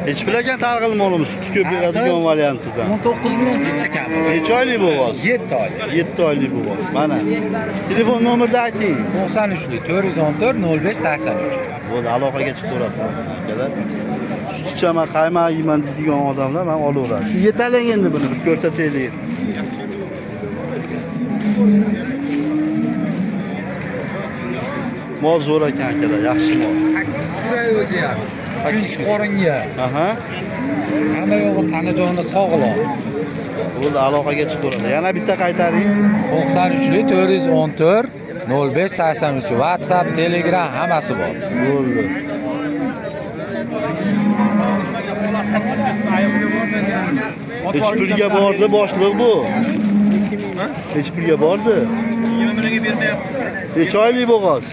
Nechi pul ekan targ'il molimiz sutni ko'p beradigan variantidan? 19 million chicha kam. Necha oylik bo'g'oz? 7 oylik. 7 oylik bo'g'oz. Mana. Telefon nomerini ayting. 93 414 05 83. Bo'ldi, aloqaga chiqaverasiz akalar. Sut ichaman, qaymoq yeyman deydigan odamlar mana olaveradi. Yetalang endi buni bir ko'rsataylik. Mol zo'r ekan akalar, yaxshi mol. O'zi ham. Tinch qoringa. Aha. Hamma yo'g'i tana joni sog'lom. Bo'ldi, aloqaga chiqaveradi. Yana bitta qaytaring. 93 414 05 83. WhatsApp, Telegram hammasi bor. Bo'ldi. Nechi pulga bordi boshliq bu? Nechi pulga bordi? 20 millionga bermayapti. Necha oylik bo'g'oz?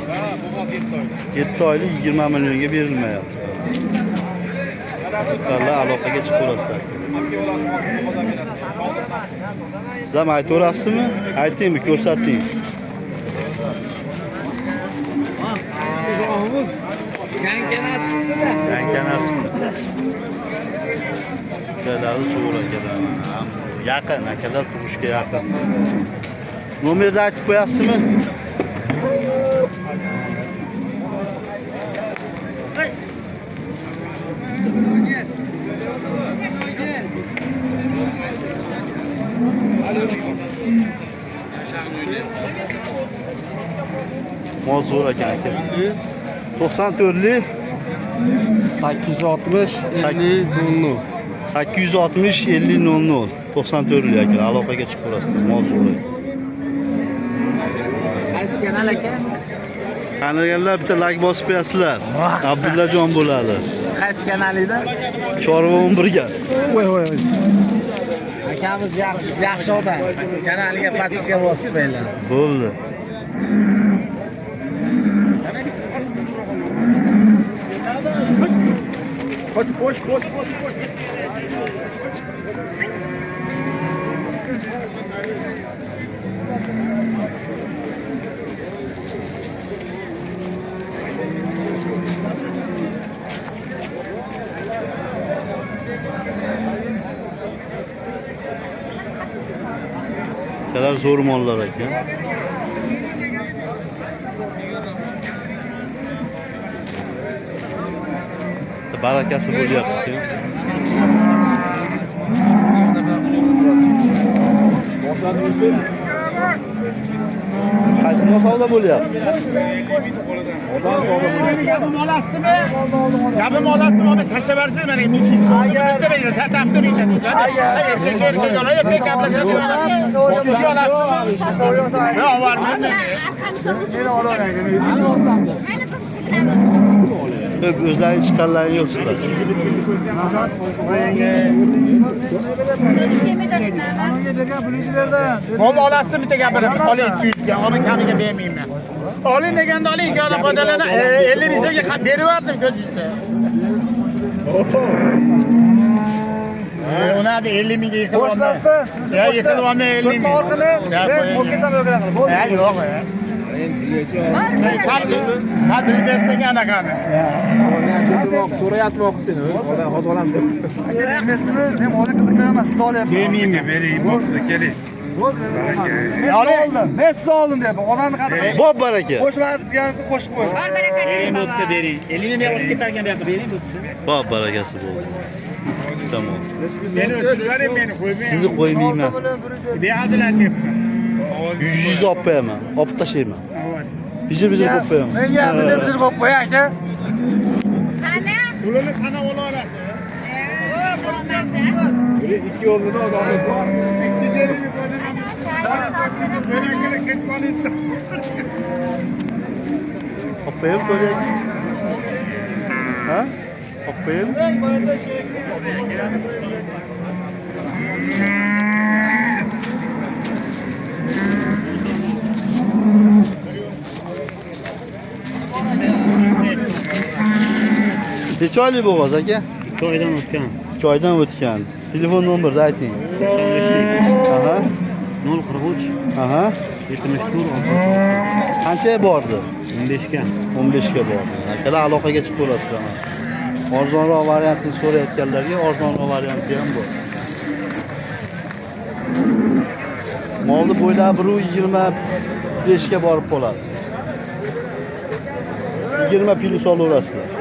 Ha, bo'g'oz 7 oylik. 7 oylik 20 millionga berilmayapti. Sizlar aloqaga chiqaverasizlar. Siz ham aytaverasizmi? Aytingmi, ko'rsating. Yangi kanal chiqdi-da. Yangi kanal chiqdi. Joylari zo'r akalar. Yaqin akalar, tug'ishga yaqin. Nomerni aytib qo'yasizmi? Mol zo'r ekan aka. 94lik 860 50 00. 860 50 00 94lik aka, aloqaga chiqaverasizlar. Mol zo'r ekan. Qaysi kanal aka? Taniganlar bitta like bosib qo'yasizlar. Abdullajon bo'ladi. Qaysi kanal edi? Chorva 11ga. Voy voy voy. Akamiz yaxshi, yaxshi odam. Kanaliga podpiska bosib qo'yinglar. Bo'ldi. Qo'sh, qo'sh, qo'sh, qo'sh. Kalar zo'r mollar ekan. Barakasi bo'lyapti. Qaysi savdo bo'lyapti? Gapim olasizmi? Gapim olasizmi? Abi tashlab bersangiz mana necha bitta beradi, tataqdir etadi. Erkak erkak oladi, erkak gaplashadi. Olasizmi? Yo'q, olmayman. O'zlari chiqqanlari yo'q sizlar. Mol olasizmi bitta gapiraman. Oling 200 ga, olib kamiga bermayman. Oling deganda oling, ikki odam foydalana 50 ming so'mga beraverdim ko'zingizda. Unadı 50 mingga yiqilib olmay. Ya yiqilib olmay 50 ming. Ya yo'q. Sal bilib bersang anaqani. So'rayapti seni. Hozir olamiz deb. Aka, bermaysizmi? Men molga qiziqmayman, siz olyapsiz. Bermayman, bering, bo'pti, keling. Men oldim. Men siz oldim deyapman. Odamni qadri. Bo'p baraka. Qo'shib aytganini qo'shib qo'y. Bor baraka. Bering bo'pti, bering. 50 ming oshib ketarkan bu yoqqa bering bo'pti. Bo'p barakasi bo'ldi. Tamom. Meni o'chirib meni qo'ymang. Sizni qo'ymayman. Behazil aytyapman. 100 olib qo'yaman, olib tashlayman. Bijir-bijir qo'yib qo'yaman. Menga bijir-bijir qo'yib qo'y aka. Qani? Pulini sanab olaverasiz. 102 o'rnida odam bor. Olib qo'yib ko'raylik. Ha? Olib qo'yib. Necha oylik bo'g'oz aka? 2 oydan o'tgan. 2 oydan o'tgan. Telefon nomerini ayting. 95. Aha. 043 Aha. 74 66. Qanchaga bordi? 15 ga. 15 ga bordi. Akalar aloqaga chiqaverasizlar. Arzonroq variantini so'rayotganlarga arzonroq varianti ham bor. Molni bo'ylab 1.25 ga borib qoladi. 20 plyus olaverasizlar.